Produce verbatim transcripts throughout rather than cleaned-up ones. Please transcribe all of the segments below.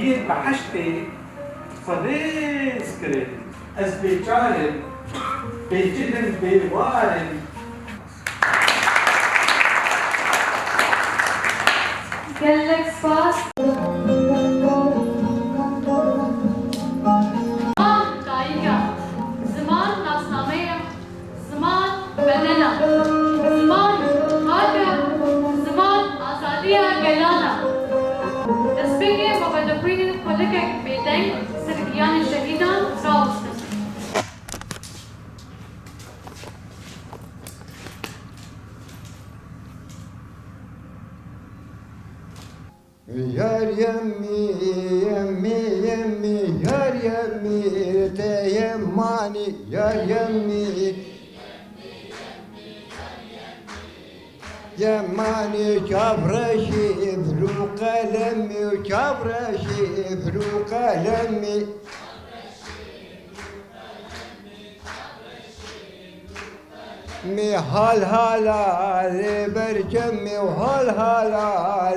Yê behiştê xwe rêz kirin. Ez bêçar im, bêcil im, bêwar im. Gelek spas. Ziman dayik e. Ziman nasname ye. Ziman bedena. Ziman xak e. Ziman azadiya gelan e. Destpêkê me vedixwînin xulikek bêdeng ser giyanê şehîdan rawestin. Yar yemî, yemî, yemî, yar yemî, te yemanî, yar yemî. Yemanî çavreşî, bir û qelemî û çavreşî, bir û qelemî. Mi hal hala lê berçemî û hal hala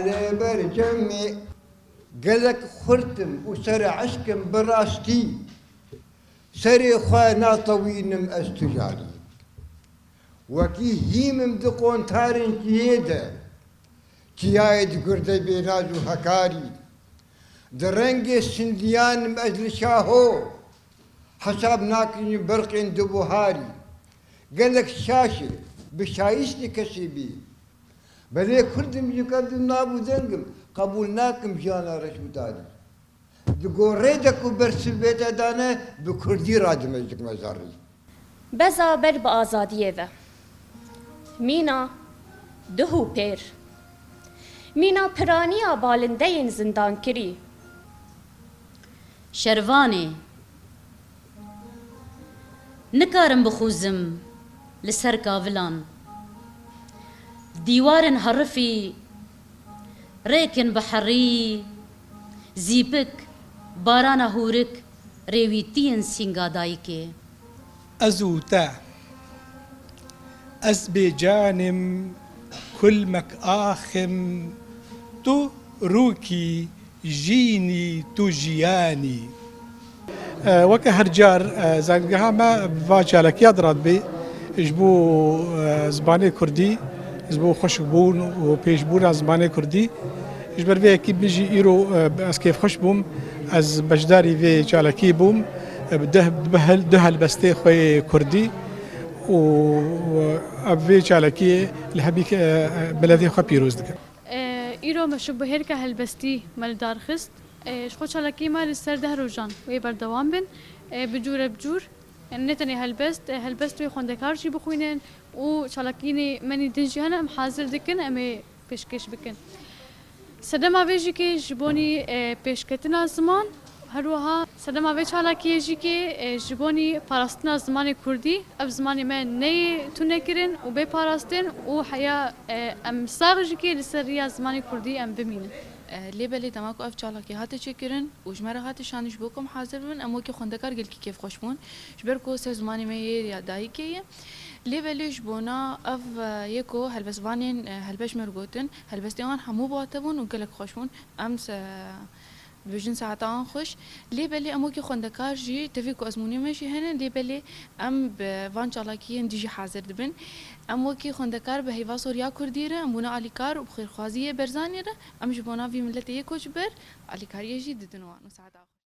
lê berçemî. Gelek xurt im û serê eşk im bi rastî. Serê xwe natewînim ez tu carî. Wekî hîm im di qontarên çiyê de. Çiyayê di gurde bênaz û hekarî. Di rengê sindiyan im ez li şaho. Hesab nakin ji berqên di buharî. Gelek şaş e, bi şayîstî kesî bî. Belê kurd im ji kev di nav û deng im, qebûl nakim jiyana reş û darî. Di gorê de ku bersiv bête dane, bi kurdî radime ji dikme zerrî. Beza ber bi azadiyê ve. Mîna duh û pêr. Mîna piraniya balindeyên zindankirî. Şervanê. Nikarim bixûzim li ser kavilan. Dîwarên herifî, rêkin bi herî, zîpik, barana hûrik, rêwîtiyên sînga dayikê. Ez û te. Ez bêcan im, kulmek ax im, tu rûkî, jînî, tu jiyanî. E, weke her car, e, zanîngeha me va çalakiya di radibê ji bo, e, zimanê kurdî, ji bo xweşikbûn û pêşbûna zimanê kurdî. Ji ber vê yekî min jî îro, e, ez kêfxweş bûm, ez beşdarî vê çalakiyê bûm, e, bi deh, bi hel, du helbestê xwe yê kurdî û, e, ev vê çalakiyê li hemî, e, e, miletê xwe pîroz dikim. E, îro me şibû hêrka helbestî me li dar xist. E, ji xwe çalakiyê me li ser deh rojan wê berdewam bin. E, bi cûre bi cûr, yani ne tenê helbest, e, helbest wê xwendekar jî bixwînin û çalakiyên me nî din jî hene, em hazir dikin, em ê pêşkêş bikin. Sedema vê jî kê ji bonî, e, pêşketina ziman, her wiha sedema vê çalakiyê jî kê, e, ji bonî parastina zimanê kurdî, ev zimanê me neyê tunekirin û bê parastin û heya, e, em sax jî kê li ser riya zimanê kurdî em bimînin. E, lê belê dema ku ev çalakî hate çêkirin û ji me re hate şandin ji bo ku em hazir bibin, em wekî xwendekar gelkî kêfxweş bûn. Ji ber ku ser zimanê me yê ya dayikê ye. Lê belê ji bona ev, e, yê ku helbestvanên, e, helbest me re gotin, helbestê wan hemû bi wate bûn û gelek xweş bûn. Em se-, dibêjin saeta wan xweş. Lê belê em wekî xwendekar jî, tevî ku ezmûnê me jî hene, lê belê em bi van çalakiyên dî jî hazir dibin. Em wekî xwendekar bi heyva soriya kurdî re, em bûne alîkar û bi xêrxwaziyê Berzanî re, em ji bona vî miletê yê koçber alîkariyê jî didin wan û saeta xwe.